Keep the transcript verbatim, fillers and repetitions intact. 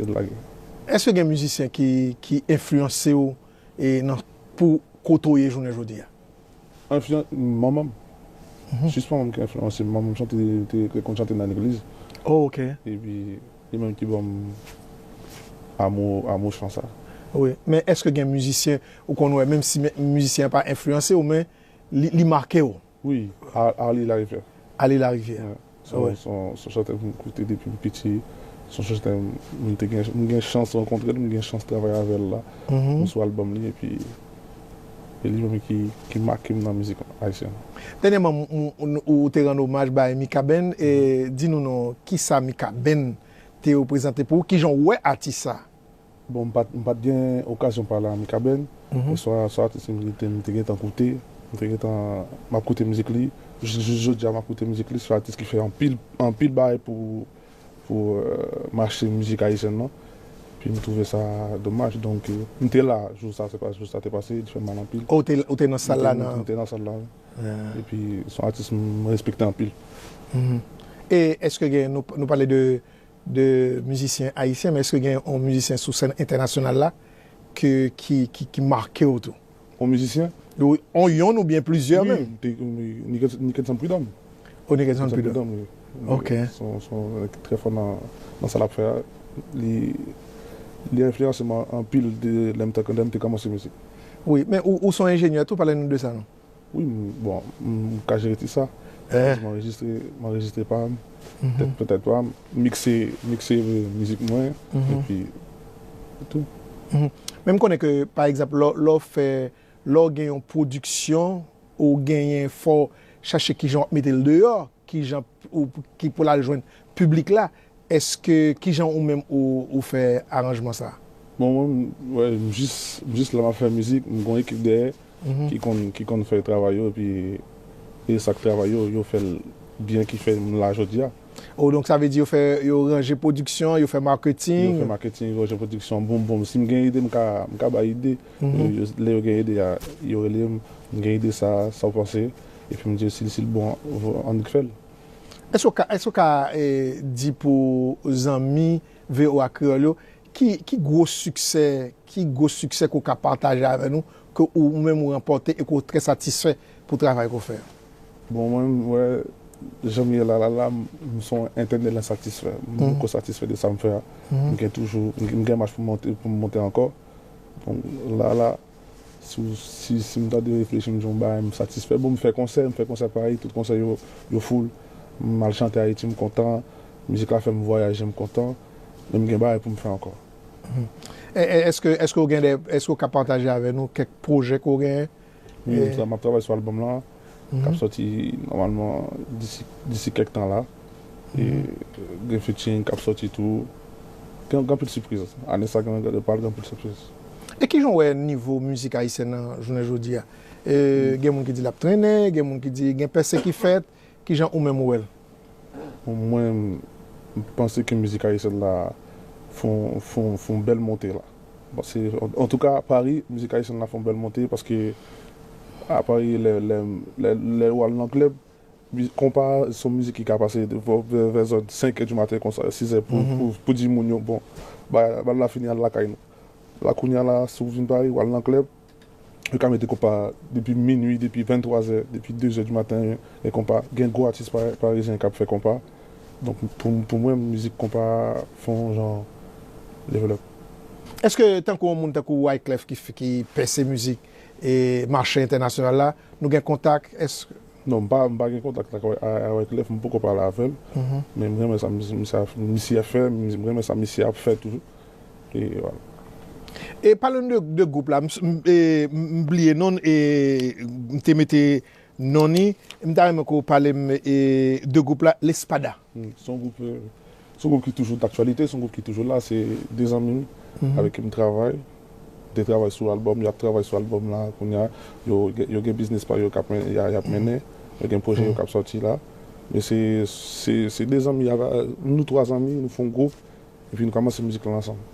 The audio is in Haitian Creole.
Lage. Èske gen mizisyen ki, ki enfliyanse w e nan, pou kote w ye jounen jodi a? Enfliyan-, manman m. Jis manman m ki enfliyanse m. Manman m chante, te, te konn chante nan legliz. Oh, ok. Epi, li menm ki ban m amou, amou chan sa. Wi, men èske gen mizisyen, ou konn wè, menm si mizisyen an pa enfliyanse w, men li, li make w? Wi, A-, Arly Larivière. Arly Larivière. Wi. Se yon, se yon, se yon chantè m koute depi m piti. Se yon chantè m, m te gen, m gen chans rankontre l, m gen chans travay avè l la. M sou albòm li, epi e li menm ki, ki make m nan mizik ayisyèn. Dènyèman, m, m, ou, ou te rann omaj bay Mikaben, e di nou non, kisa Mikaben te reprezante pou ou, kijan w wè atis sa? Bon, m pa t, m pa t gen okazyon pale a Mikaben. Mhm. E se yon, se yon atis m te, m te gentan koute. M te gentan, m ap koute mizik li. Jis, jis jodi a, m ap koute mizik li. Se yon atis ki fè anpil, anpil bagay pou, pou, euh, mache mizik ayisyèn nan. Epi m twouve sa domaj. Donk, euh, m te la, jou sa, se pa, jou sa te pase, li fè m mal anpil. Oh, ou te, ou te nan sal la, m te, nan m te nan sal la, wi. Ah. Epi, se yon atis m respekte anpil. Mhm. E èske gen, nou, nou pale de de mizisyen ayisyen, men èske gen yon mizisyen sou sèn entènasyonal la ke, ki, ki, ki make w tou? Yon mizisyen? Wi, on yonn oubyen plizyè menm? Wi, m te, m, Nickel-, Nickelson Prud'homme. Oh, Nickelson Prud'homme. Prud'homme, wi. Ok. Se yon, se yon nèg ki trè fò nan, nan sa l ap fè a. Li, li enfliyanse m an-, anpil de lè m te, lè m te kòmanse mizik. Wi, men ou, ou se yon enjenyè tou, pale nou de sa non. Wi, m, bon, m ka jere ti sa. Eh. M anrejistre, m anrejistre pa m, mhm, tèt, tèt pa m, mikse, mikse, euh, mizik mwen, mhm, epi tou. Mhm. Men m konnen ke, pa egzanp, lè, lè w fè, lè w gen yon pwodiksyon, ou genyen, fò w chache kijan w ap mete l deyò, kijan ou, ki pou l al jwenn piblik la, èske, kijan ou menm ou, ou fè aranjman sa a? Bon, mwen, m, wè, m jis, m jis la m ap fè mizik, m gon ekip dèyè, mhm, ki konn, ki konn fè travay yo, epi e sa k travay yo, yo fè l byen ki fè m la jodi a. Oh, donk sa vle di yo fè, yo ranje pwodiksyon, yo fè maketing? Yo fè maketing, yo ranje pwodiksyon, boum, boum. Si m gen ide, m ka, m ka bay ide. Mhm. Yo, yo, lè yo gen ide a, yo rele m, m gen ide sa, sa w panse? Epi m di yo, si, si l bon, annik fè l. Èske w ka, èske w ka, eh, di pou zanmi V O A Kreyòl yo, ki, ki gwo siksè, ki gwo siksè ke w ka pataje avè nou, ke ou, ou menm ou ranpòte e ke w trè satisfè pou travay ke w fè a? Bon, mwen, m wè, jan m ye la, la, la, m, m se yon etènèl ensatisfè. M, mhm, poko satisfè de sa m fè a. Mhm. M gen toujou, m, m gen mach pou m monte, pou m monte ankò. Bon, la, la, Si, si, si m tande reflechi, m di yon bagay, m satisfè. Bon, m fè konsè, m fè konsè Pari, tout konsè yo, yo full. M al chante Ayiti, m kontan. Mizik la fè m vwayaje, m kontan. Men m gen bagay pou m fè ankò. Mhm. E, e, èske, èske w gen de, èske w ka pataje avè nou kèk pwojè ke w genyen? Wi, m, e, tra-, m ap travay sou albòm lan, mhm, k ap sòti nòmalman disi, disi kèk tan la. E, mhm, gen featuring k ap sòti tou. Gen, gen anpil sipriz. Ane sa, gen, gen, pral gen anpil sipriz. E kijan w wè nivo mizik ayisyèn nan jounen jodi a? E, gen moun ki di l ap trennen, gen moun ki di gen pèse ki fèt. Kijan ou menm ou wè l? Bon, mwen, m panse ke mizik ayisyèn la fè yon, fè yon, fè yon bèl monte la. Paske, an, antouka, Pari, mizik ayisyèn la fè yon bèl monte, paske a Pari, lè, lè, lè, lè w al nan klèb, mi-, konpa se yon mizik ki ka pase vè, vè, vè zòn senk è di maten konsa, sis è pou, mhm, pou, pou di moun yo, bon, ba, bal la fini, al lakay nou. La, kounye a la, si w vin Pari, w al nan klèb, yo ka mete konpa depi minui, depi venntwa zè, depi de zè di maten, gen konpa. Gen gwo atis pa-, parizyen k ap fè konpa. Donk, pou, pou mwen, mizik konpa fè yon jan develop. Èske tankou yon moun tankou Wyclef ki f-, ki pèse mizik e mache entènasyonal la, nou gen kontak? Èske Non, m pa, m pa gen kontak ak, a, a Wyclef, m poko pale avè l. Mhm. Men m renmen sa mis-, misye ap, misye ap fè, m, m renmen sa misye ap fè toujou. E vwala. E pale n de, de gwoup la, m, m, e, m, m bliye non l, e m te mete non li, m ta renmen ke w pale m, e, de gwoup la, Lespada. Hmm, se yon gwoup, euh, se yon gwoup ki toujou daktyalite, se yon gwoup ki toujou la, se de zanmi m, mhm, avèk ki m travay. M te travay sou albòm, y ap travay sou albòm la kounye a. Yo, yo gen biznis pa yo k ap men-, y a-, y ap mennen, yo gen pwojè yo k ap sòti la. Men se, se, se de zanmi, nou twa zanmi, nou fè yon gwoup, epi nou kòmanse mizik lan ansanm.